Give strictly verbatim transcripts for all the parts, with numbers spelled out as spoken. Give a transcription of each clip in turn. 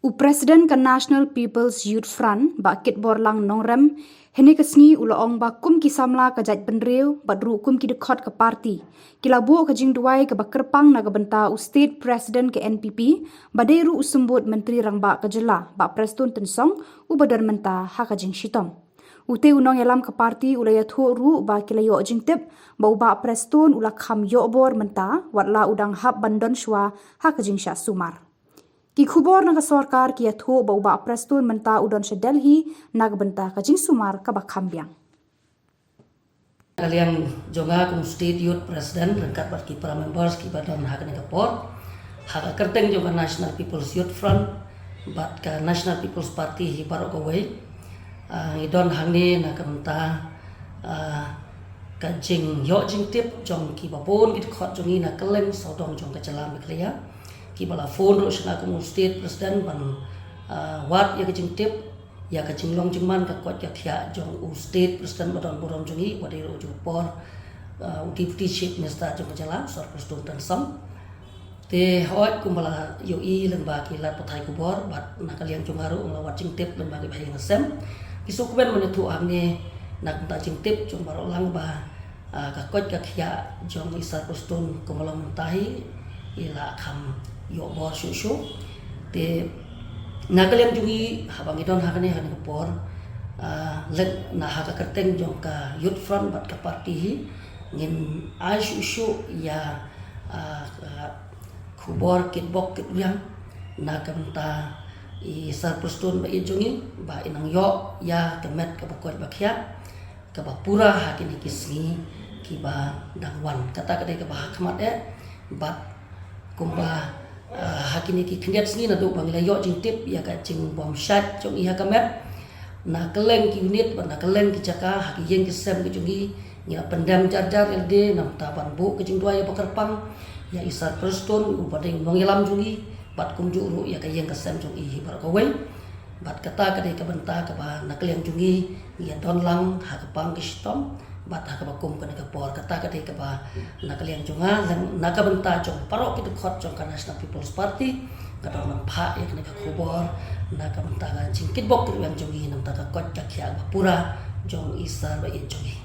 U President ka National People's Youth Front, Bah Kitborlang Nongrem, hynne ka sngi u la ong ba kum ki samla ka jaitbynriew bad ruh kum ki dkhot ka party, ki la buh ka jingduwai kaba kyrpang na ka bynta u State President ka N P P, ba dei ruh u Symbud Myntri Rangbah ka jylla, Bah Prestone Tynsong, uba don mynta ha ka jingshitom. Ute u nongïalam ka party u la ïathuh ruh ba ki la ïoh jingtip ba u Bah Prestone u la kham ïoh bor mynta, wat la u dang hap ban don shuwa ha ka jingshah sumar. Ki khubor na ka sorkar ki ïathuh ba u Bah Prestone mynta u don sha Delhi na ka bynta ka jingsumar kaba kham biang. Ka liang jong nga kum State Youth President ryngkat bad ki para members kiba don ha kane ka por, ha ka kyrteng jong ka National People's Youth Front bad ka National People's Party hi baroh kawei, ah, ngi don hangne na ka bynta, ah, ka jingïoh jingtip jong kiba bun ki dkhot jong ngi na kylleng sawdong jong ka jylla Meghalaya, kiba la phone ruh sha nga kum u State President ban, ah, wad ïa ka jingtip ïa ka jinglong jingman, ka koit ka khiah jong u State President ba don burom jong ngi, uba dei ruh u jong u por, ah, u Deputy Chief Minister jong ka jylla, Sir Prestone Tynsong. Te hooid, kumba la ïohi lyngba ki lad pathai khubor bad na ka liang jong nga ruh nga la wad jingtip lyngba ki bahaïing sem, ki sngewkmen ban ïathuh hangne na ka bynta jingtip jong baroh lang ba, ah, ka koit ka khiah jong i Sir Prestone kumba long mynta hi i la kham ïoh bor shuh shuh. Te na ka liang jong ngi, haba ngi don ha kane, ha kane ka por, ah, leh na ha ka kyrteng jong ka Youth Front bad ka party hi, ngin ai shuh shuh ïa, ah, ka khubor kitbok kitrwiang na ka bynta i Sir Prestone ba ïeit jong ngi, ba i nang ïoh ïa ka met kaba koit ba khiah, kaba pura ha kine ki sngi kiba dang wan. Kata ka dei kaba ha khmat eh, bad kumba, ah, ha kine ki khyndiat sngi naduh ba ngi la ïoh jingtip ïa ka jingbymshait jong i ha ka met, na kylleng ki unit bad na kylleng ki jaka ha ki ïing ki sem ki jong ngi, ngi la pyndem jar jar ïa lade na ka bynta ban buh ka jingduwai ba kyrpang ïa i Sir Prestone uba dei u nongïalam jong ngi, bad kumjuh ruh ïa ka ïing ka sem jong i hi baroh kawei. Bad kata ka dei ka bynta kaba na ka liang jong ngi ngi ïa don lang ha ka pang ka shitom bad ha kaba kum kane ka por. Kata ka dei kaba na ka liang jong nga, leh na ka bynta jong baroh ki dkhot jong ka National People's Party, ka don ban phah ïa kane ka khubor na ka bynta ka jingkitbok kitrwiang jong ngi na ka bynta ka koit ka khiah ba pura jong i Sir ba ïeit jong ngi.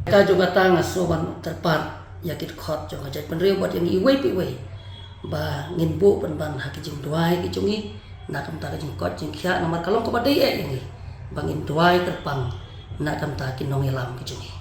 Ka jong kata nga sngew ban kyrpad ïa ki dkhot jong ka jaitbynriew bad ïa ngi iwei pa iwei ba ngin buh pynban ha ki jingduwai ki jong ngi na ka bynta ka jingkoit jingkhiah, namar ka long kaba dei eh ïa ngi ba ngin duwai kyrpang na ka bynta ki nongïalam ki jong ngi.